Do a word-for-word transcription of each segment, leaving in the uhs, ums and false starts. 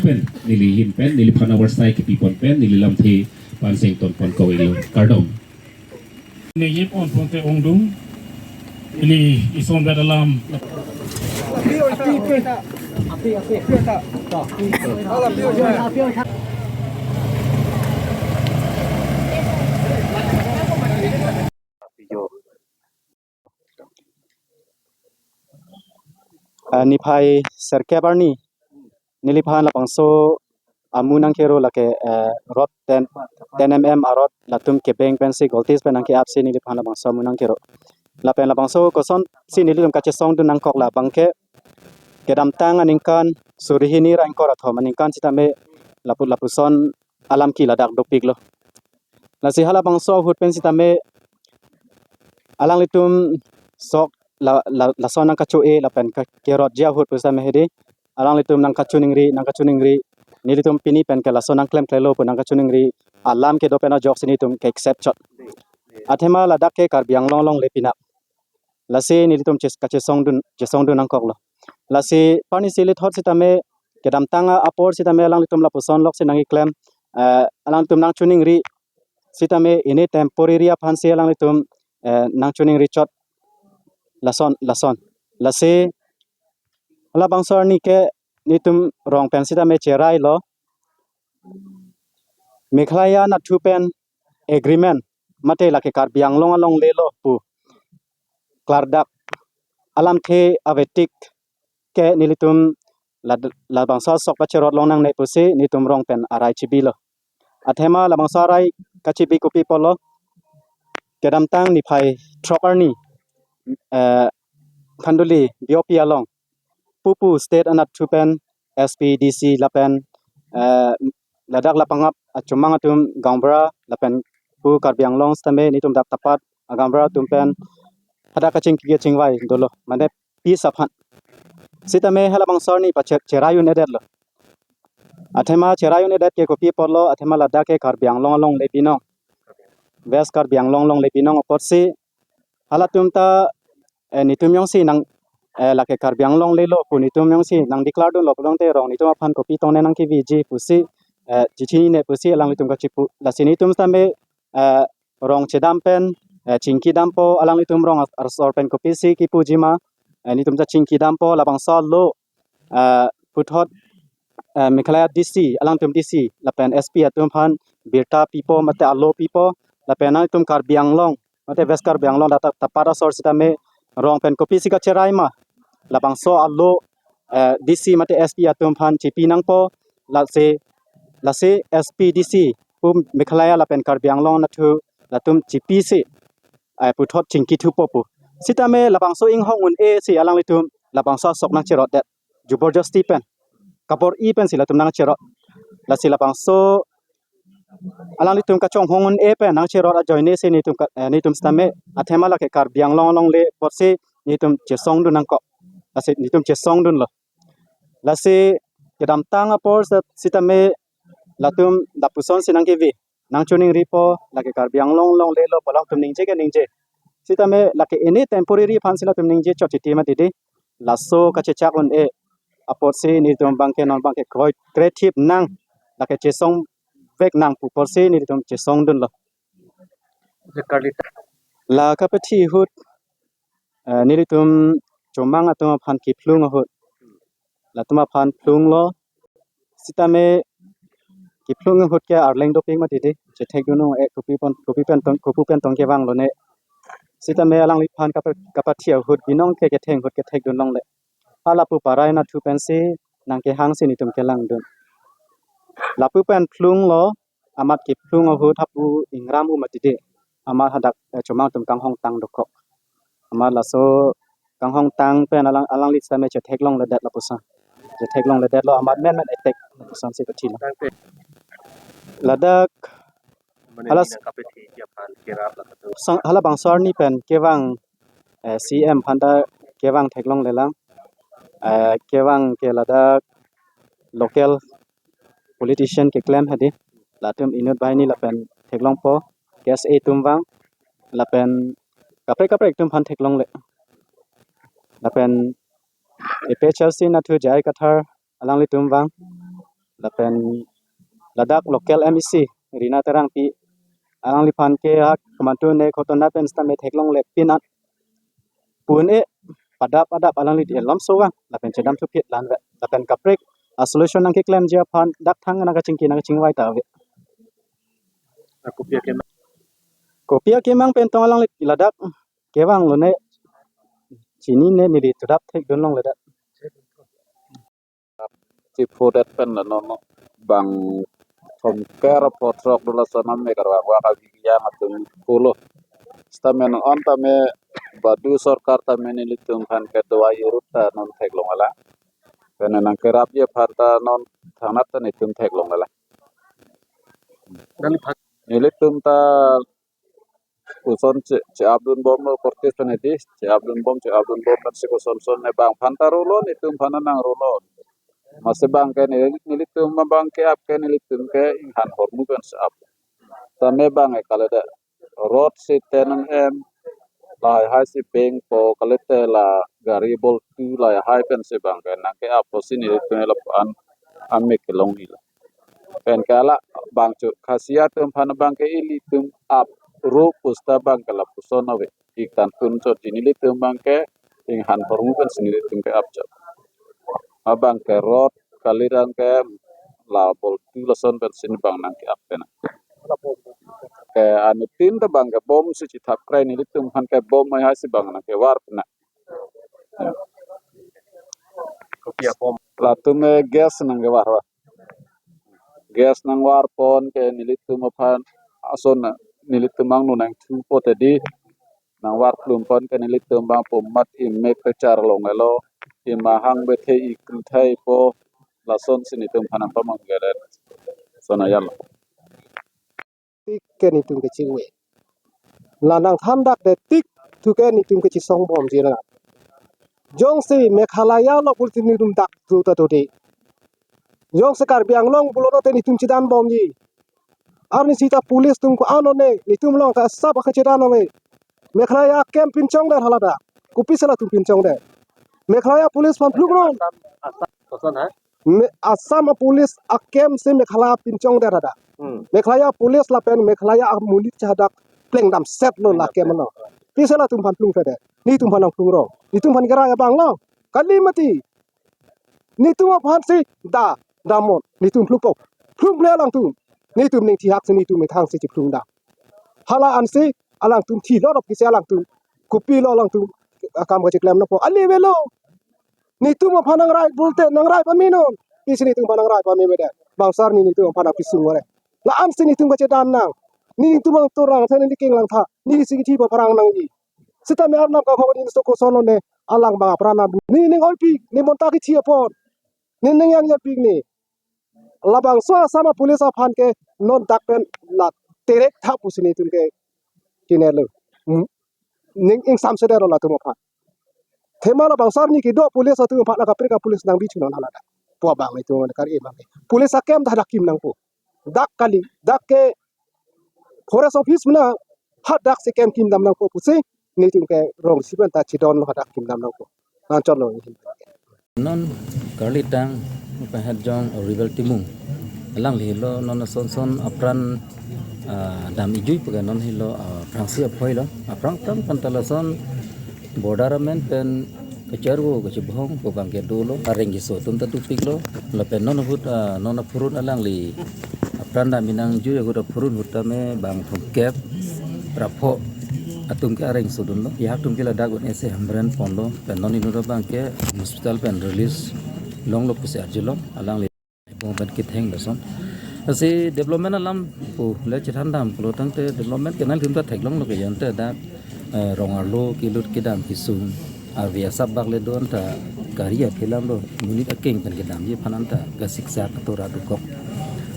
Pen neli ahin pen neliphan avar sai kepipon pen neli lamthe panseng tonpon kok-elo, kardom. Neli pon pon te ongdung. Ili ison vet alam. Ah, niphai sirkep arni neliphan labangso amu nangkero lake, eh, rot ten, ten M M arot latum kebeng pensi Goltis pen nangke-apsi neliphan labangso amu nangkero. Lapen labangso kosonsi nelitum kachesongdun nangkok labang ke kedamtang aningkan suri hini ra ingkoi ra thom aningkan sitame lapu lapuson alam ke ladak dopiklo. Lasi halabangso ahut pen sitame alanglitum sok la, la, lason nangkacho-e lapen ka, kerotji ahut pu sitame hedi alanglitum nangkachoningri, nangkachoningri, nelitum pini pen ke lason nangklemklelo pu nangkachoningri alam kedo pen ajoksi nelitum ke-accept chot. Athema ladak ke Karbi Anglong alongle pinap. Lasi nelitum ches, kachesongdun, chesongdun nangkoklo. Lasi parni si lithot sitame kedamtang apor sitame alanglitum lapuson loksi nangkeklem, eh, alanglitum nangchoningri sitame ini temporary aphansi alanglitum, eh, nangchoningri chot lason, lason. Lasi halabangso arni ke nelitum rong pen sitame cherailo. Meghalaya nathu pen agreement mate lake Karbi Anglong alonglelo pu klardak alamthe avetik ke nelitum la, labangso asok pacherot long nangne pusi nelitum rong pen arai chibilo. Athema labangso arai kachibi kopi apotlo, kedamtang niphai throk arni, eh, Khanduli B O P along pupu state anathu pen S P, D C lapen, eh, ladak lapangap achomang atum gaonbura lapen pu Karbi Anglong sitame nelitum dak tapat agaonbura atum pen hadak kachingki kachingvai dolo, mane peace aphan. Sitame halabangso arni pache, cherai un-edetlo. Athema cherai un-edet ke kopi apotlo, athema ladak ke Karbi Anglong alongle binong, West Karbi Anglong alongle binong apotsi halatum ta, eh, nelitum jongsi nang, eh, lake Karbi Anglong lelo pu nelitum jongsi nang declare dunlo pulote rong nelitum aphan kopi tongne nangkeviji pusi, eh, chichinine pusi alanglitum kachipu. Lasi nelitum sitame, eh, rong chedam pen, eh, chingki dampo, alanglitum rong as, asor pen kopisi kipujima, eh, nelitum ta chingki dampo, labangso alo, eh, puthot, eh, Meghalaya D C, alangtum D C lapen S P atum aphan birta pipo mate alo pipo, lapen nangtum Karbi Anglong mate West Karbi Anglong dak tapat asor sitame rong pen kopisi kacheraima, labangso alo, eh, D C mate S P atum aphan chipi nangpo, lasi, lasi S P, D C pu Meghalaya lapen Karbi Anglong nathu latum chipisi, eh, puthot chingki thupo pu. Sitame labangso inghong un-esi alanglitum labangso asok nangcherotdet, joborjosti pen, kabor-i pensi latum nangcherot. Lasi labangso alanglitum kachonghong un-e pen nangcherot ajoinesi nelitum ka, eh, nelitum sitame athema lake Karbi Anglong alongle apotsi nelitum chesongdun nangkok. Lasi nelitum chesongdunlo. Lasi kedamtang apor si, sitame latum lapusonsi nangkevi, nangchoningripo, lake Karbi Anglong alonglelo pu alangtum ningje ke ningje. Sitame lake ini temporary aphansi latum ningje chot chiti mati di. Laso kachechak un-e apotsi nelitum abangke non abangke kroi, creative nang, lake chesongvek nang pu apotsi nelitum chesongdunlo. La kapathi ahut, eh, nelitum chomang atum aphan kephlung ahut, latum aphan phlunglo. Sitame kephlung ahut ke arleng dopik mati di, chethekdun un-e, kopi pen, kopi pen tong, kopi pen tong kevanglone. Sitame alangliphan kapa, kapathi ahut binong ke ketheng ahut kethekdun longle. Halapu parai nathu pensi nangkehangsi nelitum kelangdun. Lapu pen phlunglo, amat kephlung ahut hapu ingram u mati di. Amat hadak, eh, chomang atum kanghongtang dokok. Amat laso kanghongtang pen alang, alangli sitame chetheklongledet lapuson. Chetheklongledetlo amat menmen attack lapusonsi pathilo. Ladak mane halas nang kapethi aphan kerap la katu. Sang, halabangso arni pen kevang, eh, C M aphan ta kevang theklonglelang. Eh, kevang ke ladak local politician keklem hedi. Latum inut banghini lapen theklongpo, K S A atum vang, lapen kaprek kaprek atum aphan theklongle. Lapen A P H L C nathu J I Kathar alanglitum vang. lapen ladak local M A C Rina Terangpi, alangliphan ke ha kemantu ne khotona pen sitame theklongle pinat pun e padap adap alangli di elom sovang lapen chedam thuphit lanve lapen kaprek a-solution nangkeklemji aphan dak thang nangkachingki nangkachingvai ta ave. Kopi akemang? Kopi akemang pen tong alangli ladak kevang lone chinine, neli todap thekdun longledet. Chipudet pen la non bang thomkep ra pho throk do lason ame karwak wak avi yang atum pulo. Sitame non tame badu sorkar tame nelitum aphan kedo ayurut ta non theklong ala. Pen nangkerapji aphan ta non thangnat ta nelitum theklong ala. Nelitum ta koson che, che-apdun bomlo, korte pen hedi che-apdun bom, che-apdun bom pensi koson son ne bang aphan ta rolo, nelitum aphan nangrolo. Amatsi bang ke neli, nelitum abang ke ap ke nelitum ke inghan hormu pensi ap. Tame bang e kalite rot si tenang em, lahai hai si bengpo, kalite la gari boltu lahai hai pensi bang ke nangke-appo si nelitum lapu-an ame kelong nila. Pen ke ala bang chu Khasi atum aphan bang ke ilitum ap ru pusta bang ke lapuson ave. Ik tan tun chot ji nelitum bang ke inghan hormu pensi nelitum ke ap chot. Abang ke rot kalirang ke la boltu lason pensi bang nangke-ap pen. Ke anuttin ta bang ke bom si chithap krai nelitum aphan ke bom mai hai si bang nangkevar pen. Ya. Kopi abom? Latum e gas nangkevar va. Gas nangvarpon ke nelitum aphan ason nelitum angno nangthupo tedi nangvar plumpon ke nelitum bang pumat imek kechar longelo, imahang bethe ikrithai po, lasonsi nelitum aphan nangpamangledet. Sonayal. Tik ke nelitum kechingve. La nangthan dak de tik thu ke nelitum kechisong bomji na. Jongsi Meghalaya lo pulote nelitum dak thu ta thu de. Jongsi Karbi Anglong pulote nelitum chedan bomji. Arnisi ta police atum ko-an one, nelitum along ke asap akechedan ave. Meghalaya akem pinchongdet haladak. Kopisi latum pinchongdet? Meghalaya police aphan phlung non. Assam, Assam, koson ha? Me-, Assam apolice akem si Meghalaya pinchongdet hadak. Hmm. Meghalaya police lapen Meghalaya amonit cha hadak plengdam set lo la akem lo. Pisi latum aphan phlungkledet? Nelitum aphan nangphlung rong. Nelitum aphan kerai abang lo. Kali mati. Nelitum aphan si da, damnon, nelitum phlungpo. Phlungple alangtum. Nelitum ning thihak si nelitum methang si chiphlung da. Hala ansi alangtum thilorop kisi alangtum. Kopilo alangtum akam kachiklem nangpo. Ali avelo. Nelitum aphan nangrai pulote nangrai pame non. Pisi nelitum aphan nangrai pame mede. Bang sar ni nelitum aphan nangpisung ore. La ansi nelitum kachedan nang. Nelitum angtur lang, neli king langtha. Nelisi kithi pa parang nangji. Sitame arnam kangkong ni so koson lo ne alang bang apran nang. Ne ning oipik, ne bonta kithi apot. Ne ning yang yapik ne. Labangso Assam apolice aphan ke non dak pen la terek thap pusi nelitum ke chinelo. Hmm. Ning ingsamsedet lo latum aphan. Athema labangso arni kedo police atum aphan la kaprek apolice nangbichunon haladak. Pu abang nelitum kar-e abang. Police akem ta hadak kim nangpo. Dak kali, dak ke forest office mena hadak si kem kimdam nangpo pusi nelitum ke rong siben ta chidon lo hadak kimdam nangpo. Nangchotlo. Non karlitang pahajong Rival Timung. Alangli lo non son son apran, ah, dam ijui pu ke non helo, ah, aphrangsi aphoi lo. Aphrang tam panta lason border amen pen kacharvo kachibhong pu abang ke dolo, areng keso atum ta dopiklo. Lapen non ahut, ah, non aphurun alangli apran dam inang jui ahut aphurun ahut tame bang thomkep ra pho atum ke areng sodunlo. Iha atum ke ladak un-e si Hamren ponlo. Pen non inut abang ke hospital pen release longlo pusi arjulong alangli. Bong pen ketheng lason. Lasi development alam pu le chethan dam pulo tangte development ke nangtum ta theklonglo ke ante dak, eh, rong arlo kelut kedam kesung arve asap bak le do anta gari aphi alam do, monit akeng pen kedamji aphan anta gasiksak atora dokok.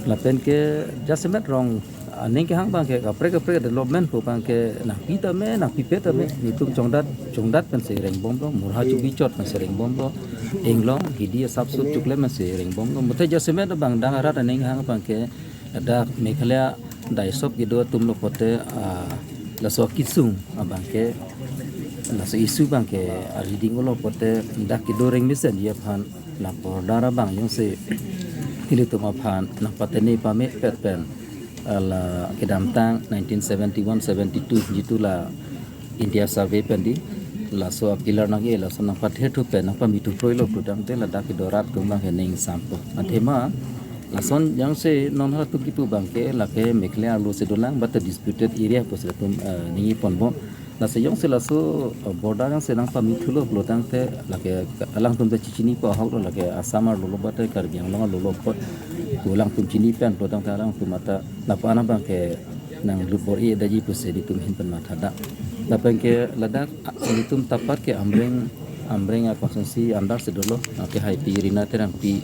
Lapen ke jasemet rong aning kehang abang ke kaprek kaprek development pu abang ke nangpi tame, nangpipe tame, nelitum chongdat, chongdat pensi rengbomlo, murha chubi chot pensi rengbomlo, inglong hidi asap sut chukle pensi rengbomlo. Muthe jasemet abang dang arat aning kehang abang ke dak Meghalaya daisop kedo atum lo pote, ah, laso kisung abang ke, laso issue abang ke ariding lo pote dak kedo reng mesenji aphan la border abang jongsi Ilitum aphan nangpatene pame pet pen, ah, la kedamtang nineteen seventy-one seventy-two jitu la India survey pen di laso a-pillar nangke laso nangpathe thu pen nangpamithu kroilo putangte ladak kedo rat atum abang ke ning sampo. Athema lason jongsi non halatum kipu abang ke lake Meghalaya arlo si dolang, but disputed area pusi latum, eh, ningje ponbom. Lasi jongsi laso, eh, border jongsi nangpamithulo pulotangte lake alangtum ta chinipo ahok lo, lake Assam arlo lo, but Karbi Anglong arlo lo apot. Ko alangtum chini pen pulotangte alangtum mata lapu-an abang ke nanglut bor-i daji pusi nelitum ahin pen mathadam. Lapen ke ladak, ah, nelitum tapat ke Amreng, Amreng a-constituency under si dolo, ah, ke hai pi Rina Terangpi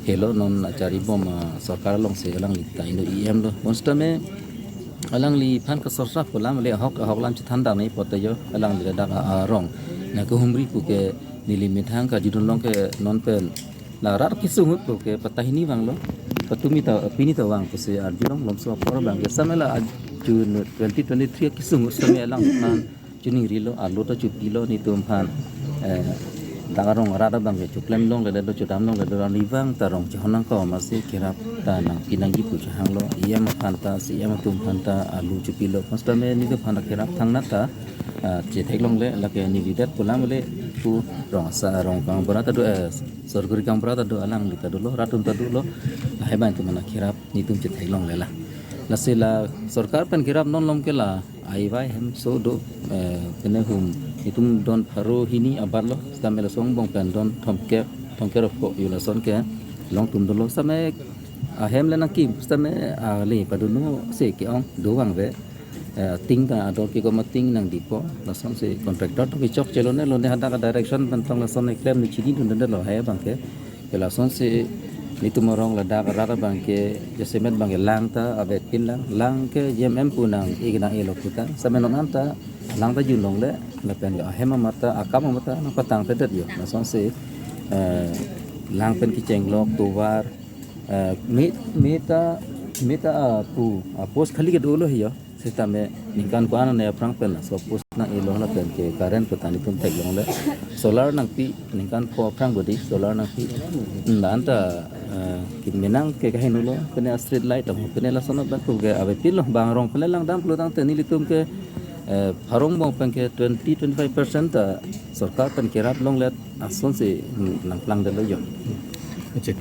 helo non achari bom, ah, sorkar alongsi alangli ta Indo E M lo. Bonsitame alangliphan kasorsa pu alam le ahok ahok alam chethan damji apot ta jo alangli ladak a, arong nangkehumri pu ke neli methang kajidun along ke non pen la rat kesung ahut pu ke patahini vanglo, patumi ta pini ta vang pusi arjulong. Lomso apor abang ke sitame la June twenty twenty-three kesung ahut sitame alangphan chiningrilo, alo ta chopilo nelitum aphan, eh, dak arong arat abang ke choklem longle do, chodam longle do, arnivang ta rong chehon nangkok amatsi kerap ta nangpi nangji pu chehanglo. E M aphan ta, C E M atum aphan ta alo chopilo. Bonsitame nelitum aphan ta kerap thangnat ta, ah, chetheklongle, lake nelidet pu alam le pu rong asa, rong gaonbura ta do, eh, sorkari gaonbura ta do, alangli ta dolo, rat atum ta dolo. Lahai abang ke mana kerap nelitum chetheklongle la. Lasi la sorkar pen kerap non malom ke la aivai hemso do, eh, pene hum nelitum don pharo hini abar lo, sitame laso angbong pen don thomkep, thomkep ro pho yo lason kelong atum dolo. Sitame ahem le nangkim, sitame ale padunno si ke-ong do vangve, eh, ting ta ador kekom ating nangdipo, lasonsi contractor atum kechokche lone, lone hadak a-direction pen tong lason keklem ne chinidundelo hai abang ke. Ke lasonsi nelitum arong ladak arat abang ke jasemet abang ke lang ta avet pinlang, lang ke G M M pu nang-e nang-elo putang. Sitame non anta lang ta junlongle, lapen ke ahem amat ta, akam amat ta nangpatangtedet yo. Lasonsi, eh, lang pen kecheng lok tovar, eh, me, me ta, me ta, ah, pu, ah, post khali ke dolo he yo. Sitame ningkan ko-an ne aphrang pen laso post nang-elo lapen ke current pu ta nelitum theklongle. Solar nangpi ningkan pho aphrang bodi solar nangpi. Hmm, la anta, eh, kemenang ke kahinulo, pene a-street light amo, pene lason abang ke ave pinlo, bang arong pen le langdam pulotangte nelitum ke, eh, pharo angbong pen ke twenty twenty-five percent ta sorkar pen kerap longle asonsi, hmm, nangplangdetlo yo. Accha.